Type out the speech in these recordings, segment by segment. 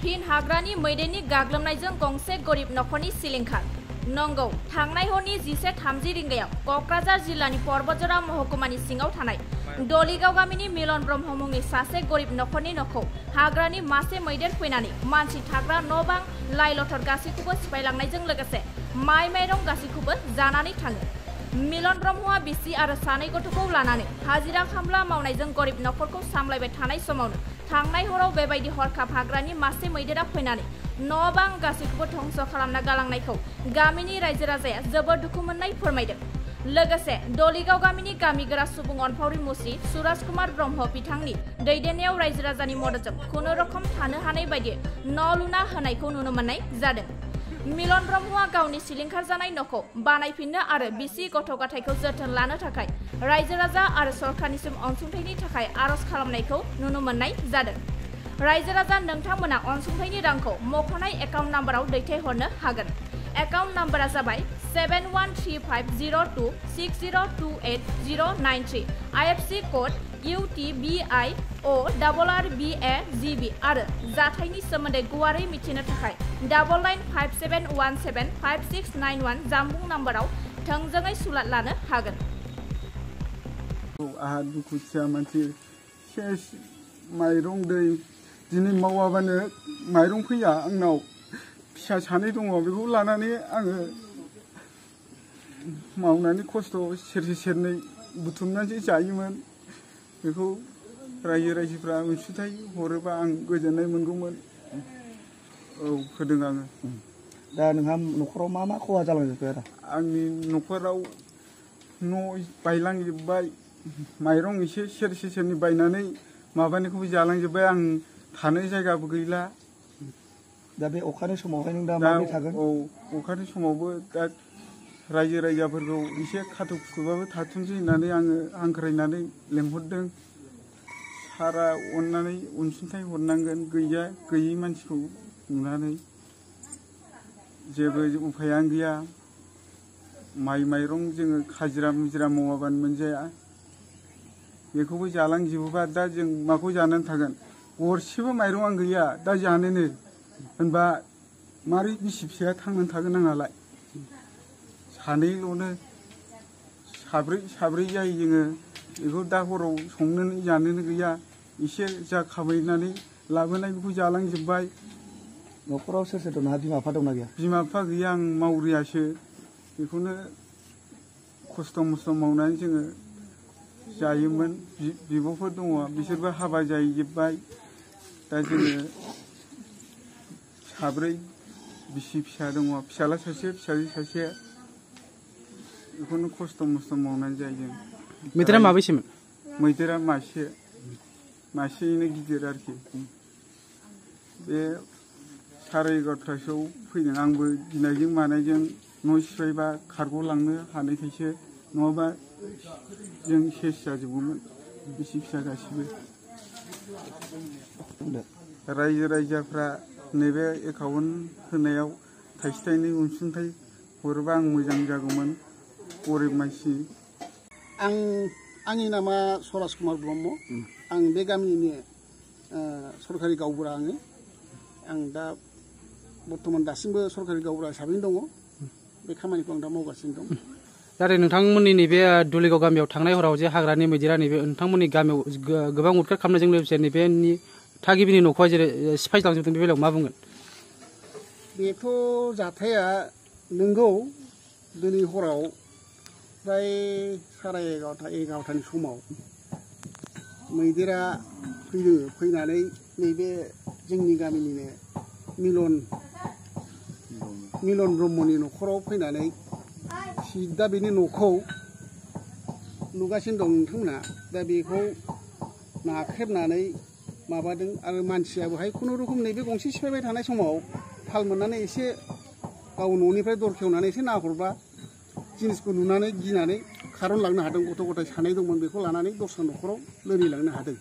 फिन हाग्रानि मैदेरनि गाग्लोबनायजों गंसे गरिब नखरनि सिलिंखार नंगौ थांनाय हरनि 11:30 रिंगायाव कक्राझार जिल्लानि पर्बतजरा महकुमानि सिङाव थानाय दलिगाव गामिनि मिलन ब्रह्म मुंनि सासे गरिब नखरनि न'खौ हाग्रानि मासे मैदेर फैनानै मानसि थाग्रा न'-बां लाइ लथर गासैखौबो सिफायलांनायजों लोगोसे माइ माइरं गासैखौबो जानानै थाङो। मिलन ब्रह्मआ बिसि आरो सानै गथ'खौ लानानै हाजिरा खामला मावनायजों गरिब नखरखौ सामलायबाय थानाय समावनो थांनाय हराव बेबायदि हरखाब हाग्रानि मासे मैदेरा फैनानै न'-बां गासैखौबो धंस खालामना गालांनायखौ गामिनि रायजो राजाया जोबोद दुखु मोननाय फोरमायदों। लोगोसे दलिगाव गामिनि गामिगोरा सुबुं अनफावरि मुस्रि सुराज कुमार ब्रह्म बिथांनि दैदेननायाव रायजो राजानि मददजों खुनुरुखुम थानो हानाय बायदि न' लुना होनायखौ नुनो मोननाय जादों। मिलन ब्रह्मआ गावनि सिलिंखार जानाय न'खौ बानायफिननो आरो बिसि गथ' गथायखौ जोथोन लानो थाखाय रायजो राजा आरो सरकारनिसिम अनसुंथाइनि थाखाय आरज खालामनायखौ नुनो मोननाय जादों। रायजो राजा नोंथांमोना अनसुंथाइनि रांखौ मख'नाय एकाउन्ट नाम्बाराव दैथायहरनो हागोन। एकाउन्ट नाम्बारा जाबाय 713502602893 IFSC कोड UTBIORRBAGB आरो जाथायनि सोमोन्दै गुवारै मिथिनो थाखाय 9957175691 जानबुं नाम्बाराव थोंजोङै सुलाद लानो हागोन। आहा दुखुथिया मानसि सेस माइरं दै दिनै मावाबानो माइरं फैया आंनाव फिसा सानै दङ बेखौ लानानै आङो मावनानै खस्थ' सेरसे सेरनै बुथुमनानैसो जायोमोन। बेखौ रायजो राजाफ्रा अनसुंथाइ हरोबा आं गोजोननाय मोनगौमोन। औ होदों आङो। दा नोंहा न'खराव मा मा खहा जालांजोबखो आरो? आंनि न'खराव न' बायलांजोब्बाय, माइरं एसे सेरसे सेरनै बायनानै माबानायखौबो जालांजोब्बाय, आं थानो जायगाबो गैला। दा बे अखानि समावहाय नों दा माबोरै थागोन? औ अखानि समावबो दा रायजो राजाफोरखौ एसे खाथु खुबाबो थाथुमसै होननानै आङो हांख्रायनानै लेंहरदों। सारा अननानै अनसुंथाइ हरनांगोन, गैयै मानसिखौ नुनानै जेबो उफायानो गैया। माइ माइरं जोङो खाजिरा मुजिरा मावाबानो मोनजाया, बेखौबो जालांजोबोबा दा जों माखौ जानानै थागोन? गरसेबो माइरंआनो गैया दा जानोनो होनबा मारै बिसि फिसाया थांनानै थागोन आंहालाय? सानैल'नो साब्रै जायो जोङो, बेखौ दा हराव संनोनो जानोनो गैया। एसे जा खामायनानै लाबोनाय बेखौ जालांजोब्बाय। न'खराव सोर सोर दं? नोंहा बिमा बिफा दंना गैया? बिमा बिफा गैया, आं मावरियासो। बेखौनो खस्थ' मस्थ' मावनानै जोङो जायोमोन। बिब'फोर दङ, बिसोरबो हाबा जाहैजोब्बाय। दा जोङो साब्रै बिसि फिसा दङ, फिसाला सासे फिसाजो सासे। बेखौनो खस्थ' मस्थ' मावनानै जायो जों। मैदेरा माबैसेमोन? मैदेरा मासेयैनो गिदिर आरोखि। बे 11:30सोआव फैदों। आंबो गिनायजों मानायजों न' सिफायबा खारग'लांनो हानायखायसो, नङाबा जों सेस जाजोबगौमोन बिसि फिसा गासिबो। रायजो राजाफ्रा नैबे एकाउन्ट होनायाव थाइसे थाइनै अनसुंथाइ हरोबा आं मोजां जागौमोन, गरिब मानसि। आंनि नामा सुराज कुमार ब्रह्म। आं बे गामिनि सरकारि गावबुरा। आं दा बर्थमान दासिमबो सरकारि गावबुरा हिसाबैनो दङ। बे खामानिखौ आं दा मावगासिनो दं। दा नोंथांमोननि नैबे दुलिगाव गामियाव थांनाय हराव जे हाग्रानि मैदेरा नैबे नोंथांमोननि गामियाव गोबां उदखार खालामनायजों लोगोसे नैबेनि थागिबिनि न'खौहाय जेरै सिफायलांजोबदों, बे बेलायाव मा बुंगोन? बेथ' जाथाया नंगौ। दिनै हराव फ्राय 11:30 समाव मैदेरा फैनानै नैबे जोंनि गामिनिनो मिलन ब्रह्मनि न'खराव फैनानै दा बेनि न'खौ नुगासिनो दं नोंथांमोना। दा बेखौ नाख्रेबनानै माबादों आरो मानसिया बेहाय खुनुरुखुम नैबे गंसे सिफायबाय थानाय समाव थाल मोननानै एसे गाव न'निफ्राय दर खेवनानै एसे नाहरबा जिनिसखौ नुनानै गिनानै खारनलांनो हादों। गथ' गथाय सानै दंमोन, बेखौ लानानै दस्रा न'खराव लोरिलांनो हादों।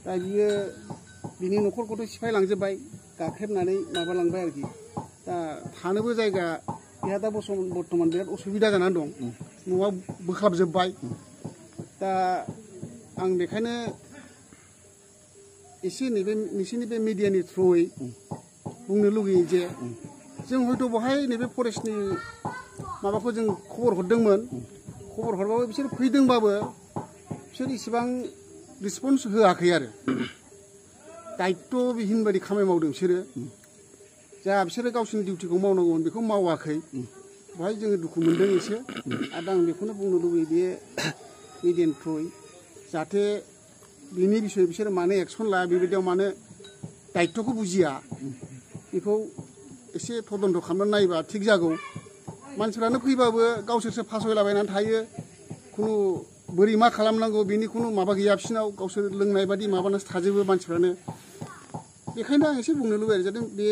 दा बियो बिनि न'खरखौथ' सिफायलांजोब्बाय, गाख्रेबनानै माबालांबाय आरोखि। दा थानोबो जायगा बेहा दा बर्थमान बिराद असुबिदा जानानै दं। न'आ बोख्लाबजोब्बाय। दा आं बेखायनो एसे नैबे नोंसिनि बे मिडियानि थ्रुयै बुंनो लुगैयो जे जों हयथ' बहाय नैबे फरेस्टनि माबाखौ जों खबर हरदोंमोन खबर हरबाबो बिसोर फैदोंबाबो बिसोर इसेबां रिसपन्स होआखै आरो दायित्व बिहीन बायदि खामानि मावदों बिसोरो जा बिसोरो गावसोरनि डिउटिखौ मावनांगौमोन बेखौ मावाखै बहाय जोङो दुखु मोनदों एसे आरो आं बेखौनो बुंनो लुबैयो बे मिडियानि थ्रुयै जाहाथे बिनि बिसय बिसोर मानो एक्सन लाया बेबायदियाव मानो दायित्वखौ बुजिया बेखौ एसे तदन्त खालामनानै नायोबा थिग जागौ मानसिफ्रानो फैबाबो गावसोरसो फासयलाबायनानै थायो खुनु बोरै मा खालामनांगौ बेनि खुनु माबा गैया बिसिनाव गावसोर लोंनाय बादि माबानासो थाजोबो मानसिफ्रानो बेखायनो आं एसे बुंनो लुबैयो जाहाथे बे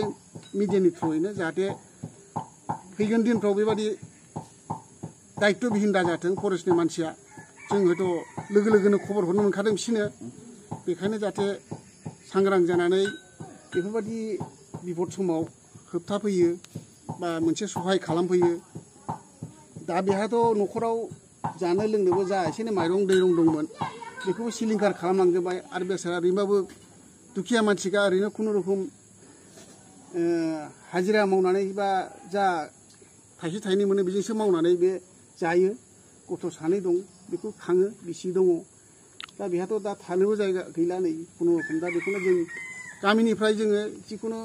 मिडियानि थ्रुयैनो जाहाथे फैगोन दिनफ्राव बेबादि दायित्वबिहीन दाजाथों फरेस्टनि मानसिया जों हयथ' लोगो लोगोनो खबर हरनो मोनखादों बिसोरनो बेखायनो जाहाथे सांग्रां जानानै बेफोरबायदि बिपद समाव होबथाफैयो बा मोनसे सहाय खालामफैयो दा बेहाथ' न'खराव जानो लोंनोबो जा एसे एनै माइरं दैरं दंमोन बेखौबो सिलिंखार खालामलांजोबबाय आरो बेसारा ओरैनोबाबो दुखिया मानसिगा ओरैनो खुनुरुखुम हाजिरा मावनानै बा जा थाइसे थाइनै मोनो बेजोंसो मावनानै बे जायो गथ' सानै दं बेखौ खाङो बिसि दङ दा बेहाथ' दा थानोबो जायगा गैला नै खुनुरुखुम दा बेखौनो जों गामिनिफ्राय जोङो जिखुनु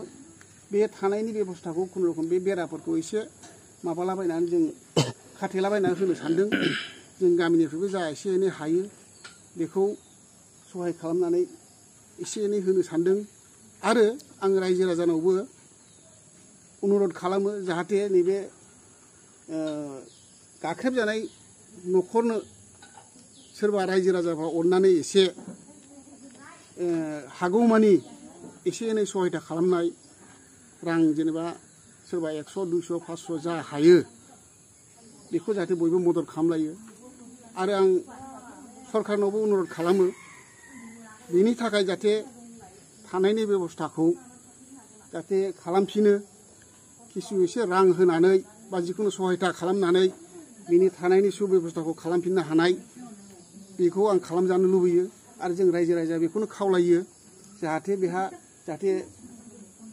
बे थानायनि बेबस्थाखौ खुनुरुखुम बे बेराफोरखौ एसे माबालाबायनानै जों खाथेलाबायनानै होनो सानदों जों गामिनिफ्रायबो जा एसे एनै हायो बेखौ सहाय खालामनानै एसे एनै होनो सानदों आरो आं रायजो राजानावबो अनुरद खालामो जाहाथे नैबे गाख्रेबजानाय न'खरनो सोरबा रायजो राजाफ्रा अननानै एसे हागौमानि एसे एनै सहायता खालामनाय रां जेनेबा सोरबा 100 200 500 जा हायो बेखौ जाहाथे बयबो मदद खालामलायो आरो आं सरकारनावबो अनुरद खालामो बेनि थाखाय जाहाथे थानायनि बेबस्थाखौ जाहाथे खालामफिनो किसु एसे रां होनानै बा जिखुनु सहायता खालामनानै बिनि थानायनि सुबेबस्थाखौ खालामफिननो हानाय बेखौ आं खालामजानो लुबैयो आरो जों रायजो राजा बेखौनो खावलायो जाहाथे बेहा जाहाथे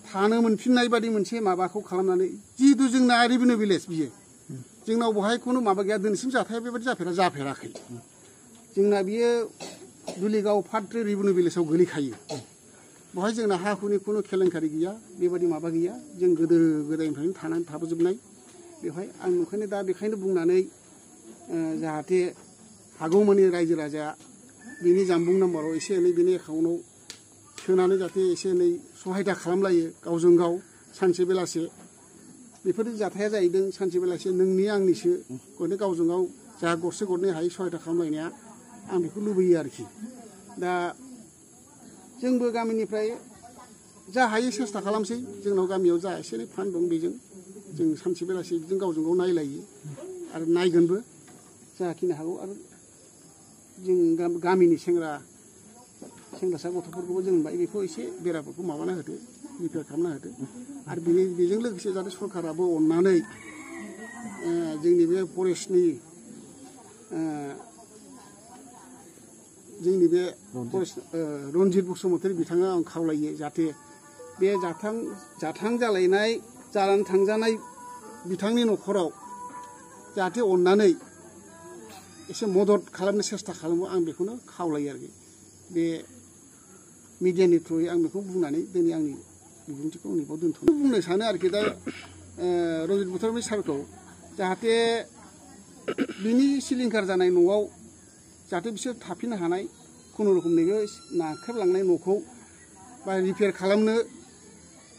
थानो मोनफिननाय बादि मोनसे माबाखौ खालामनानै जिहेतु जोंना रेभिनिउ भिलेज बियो जोंनाव बहाय खुनु माबा गैया दिनैसिम जाथाया बेबायदि जाफेराखै जोंना बियो दुलिगाव फाद्रि रेभिनिउ भिलेजाव गोलैखायो बहाय जोंना हा हुनि खुनु केलेंकारि गैया बेबायदि माबा गैया जों गोदो गोदायनिफ्रायनो थानानै थाबोजोबनाय बेवहाय आं ओंखायनो दा बेखायनो बुंनानै जाहाथे हागौमानि रायजो राजाया बिनि जानबुं नाम्बाराव एसे एनै बिनि एकाउन्टआव सोनानै जाहाथे एसे एनै सहायता खालामलायो गावजों गाव सानसे बेलासे बेफोरनि जाथाया जाहैदों सानसे बेलासे नोंनि आंनिसो गरनै गावजों गाव जा गरसे गरनै हायै सहायता खालामलायनाया आं बेखौ लुबैयो आरोखि दा जोंबो गामिनिफ्राय जा हायो सेस्था खालामसै जोंनाव गामियाव जा एसे एनै फान्ड दं बेजों जों सानसे बेलासे बिदिनो गावजों गाव नायलायो आरो नायगोनबो जाखिनि हागौ आरो जों गामिनि सेंग्रासा गथ'फोरखौबो जों होनबाय बेखौ एसे बेराफोरखौ माबाना होदो रिपेयार खालामना होदो आरो बेजों लोगोसे जाहाथे सरकाराबो अननानै जोंनि बे फरेस्टनि जोंनि बे रन्जित बसुमतारी बिथाङा आं खावलायो जाहाथे बे जाथां जालायनाय जानानै थांजानाय बिथांनि न'खराव जाहाथे अननानै एसे मदद खालामनो सेस्था खालामो आं बेखौनो खावलायो आरोखि बे मिडियानि थ्रुयै आं बेखौ बुंनानै दिनै आंनि बिबुंथिखौ नैबाव दोनथ'नो बुंनो सानो आरोखि दा रन्जित बसुमतारी सारखौ जाहाथे बिनि सिलिंखार जानाय न'आव जाहाथे बिसोर थाफिननो हानाय खुनुरुखुम नैबे नाख्रेबलांनाय न'खौ बा रिपेयार खालामनो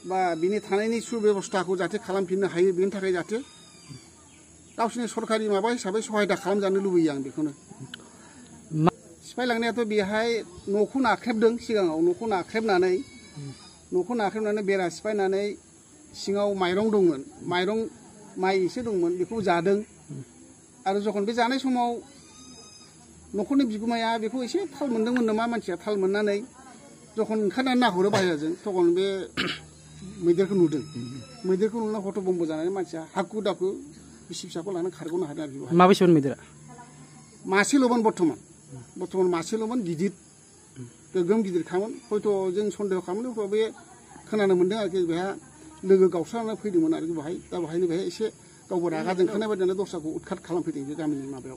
बा बिनि थानायनि सुबेबस्थाखौ जाहाथे खालामफिननो हायो बेनि थाखाय जाहाथे गावसोरनि सरकारि माबा हिसाबै सहायता खालामजानो लुबैयो आं बेखौनो सिफायलांनायाथ' बेहाय न'खौ नाख्रेबदों सिगाङाव न'खौ नाख्रेबनानै बेरा सिफायनानै सिङाव माइरं दंमोन माइ एसे दंमोन बेखौ जादों आरो जखन बे जानाय समाव न'खरनि बिगुमाया बेखौ एसे थाल मोनदोंमोन नामा मानसिया थाल मोननानै जखन ओंखारनानै नाहरो बाहेराजों तखन बे मैदेरखौ नुदों मैदेरखौ नुना हथ' बम्ब जानानै मानसिया हाखु दाखु बिसि फिसाखौ लानानै खारग'नो हादों आरोखि माबेसेमोन मैदेरा मासेल'मोन बर्थमान मासेल'मोन गिदिर गोगोम गिदिरखामोन हयथ' जों सन्देह खालामो हयथ' बे खोनानो मोन्दों आरोखि बेहा लोगो गावस्रानानै फैदोंमोन आरोखि बेहाय दा बेहायनो बेहाय एसे गावबो रागा जोंखानाय बायदिनो दस्राखौ उदखाट खालामफैदों बे गामिनि माबायाव